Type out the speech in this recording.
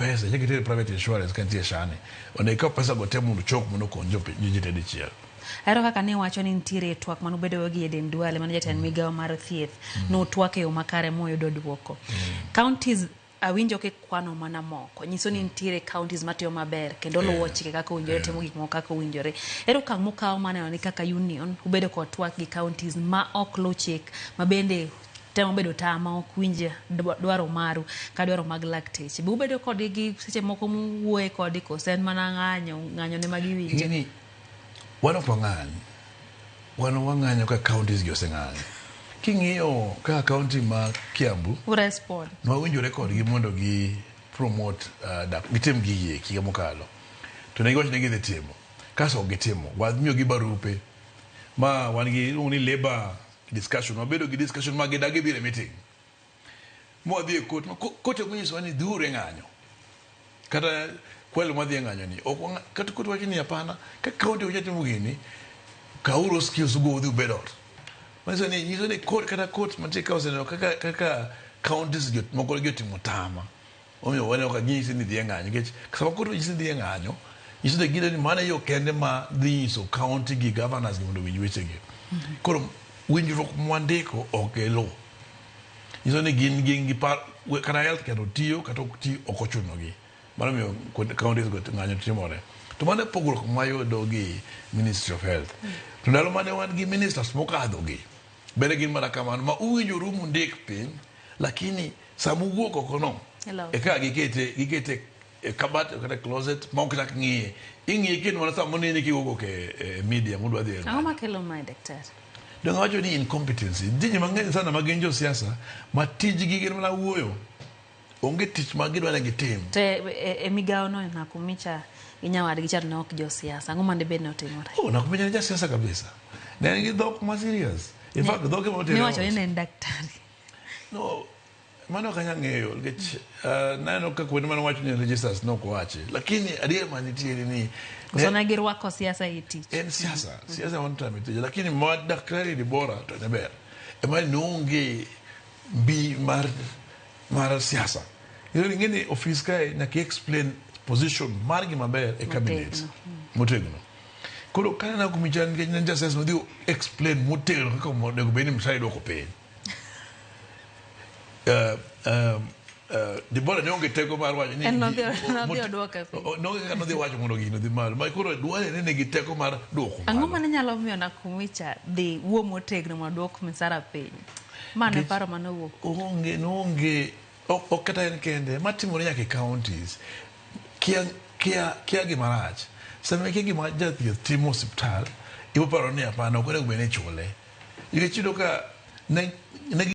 pesa ichak iter e private insurance ka nitie SHA ni. Onego ikaw pesa go te mondo ochok mondo okony jopiny ji te dichiel. Ahero kaka ne iwacho ni nitiere twak mane ubedogo gi Eden Duale mane jatend migawo mar thieth. Nutwak e yo makare muyudo duoko. Counties awinjo kikwano mana moko nyiso ni nitiere counties matiyo maber kendo luwo chike kaka owinjore timo gik moko kaka owinjore. Ere okang' mukawo mar neno ni kaka union ubedo kod twak gi counties ma ok luw chik ma bende temo bedo tama ok winj dwaro maru ka dwaro mag lakteche. Be ubedo kodgi gi seche moko muwuoye kodgi kose en mana ng'anyo ng'anyo ne ma giwinjo? Ing'eni wan ok wang'any. Wan wang'anyo ka counties gi oseng'anyo. King'iyo kaka county ma Kiambu, Urespond. nwawinjore kodgi mondo gi promote dak gitim gigi eki higa mokalo. To ne giwacho ni gidhi timo. Kasto ok gitimo. Wamiyogi barupe ma wan gi iluongo ni labor discussion. Wabedo gi discussion ma gidagi biro e meeting. Mwadhi e court, ma court omonyisowa ni dhiuru e ng'anyo. Kata kwelo mwadhi e ng'anyo ni, ok wang'a, kata court wacho ni hapana, ka county ok nyal timo gini, kawuru skills ugo udhi ubed ot. Manyiso ni, nyiso ni court kata court mantie ka oseneno kaka, kaka counties gi moko gi otimo tama. Omiyo waneno ka ginyisi ni dhi e ng'anyo. Nikech sama court onyisi ni dhi e ng'anyo, nyiso ni gineno ni mano e yo kende ma dhi nyiso county gi governors gi mondo owinj wechegi. Koro winjruok mwandiko ok e law. Nyiso ni gin gin gi par kata health care to tiyo kata ok ti ok ochuno gi. Mano miyo counties go ng'anyo timore. To mano e pogruok mwayudo gi Ministry of Health. To ndalo mane wan gi ministers mokadho gi, bende gin mana kamano ma uwinjoru mundik piny, lakini sama uwuok oko no, eka gikete gikete e kabat kata closet ma ok chak ng'iye. Ing'iye kendo mana sama oneni kiwuok e media mudwa dhi e Ang'o ng'anyo. makelo mae daktari? Donge awacho ni incompetency. Nitie ji mang'eny sana ma gin josiasa ma tijgi gin mana wuoyo. Onge tich ma gidwa ni gitim. To e, e, e migawo no Nakumicha gi nyawadgi cha to ne ok josiasa. Ang'o mane bed ni otimore? Oh, Nakumicha ne jasiasa kabisa. Ne en gi dhok ma serious. In fact, dhoge ma otere Niwacho ni ot. ne en daktari. No, mano ok anyal ng'eyo nikech naneno ka kuonde mane owacho ni registers ne ok owachi. Lakini adier manitiere ni Koso ne girwako siasa e tich. En siasa, siasa ema notame tije. Lakini ma daktari Dibora to ne ber. Ema ne onge mbi mar mar siasa. Ing'e ni ofis kae nyaka explain position mar gima ber e cabinet motegno. Koro ka aneno Nakumicha nikech ne en jasiasa nodhi explain motegno kaka onego bed ni mshahara iduoko piny. Dibora ne onge teko mar wacho ni En nodhi oduoke piny. Nonge kaka nodhi wacho mondo gino odhi malo. Ma koro Duale ne nigi teko mar duoko Ang'o malo. mane nyalo miyo Nakumicha dhi wuo motegno mondo oduok misara piny? Ma ne paro mane owuok. Onge, noonge, ok kata en kende, matimore nyaka e counties. Kia, kia, kia gima rach. Sama ikia gima jathieth timo osiptal, ibo paro ni hapana, ok onego bed ni ichule. Nikech iyudo ka ne, ne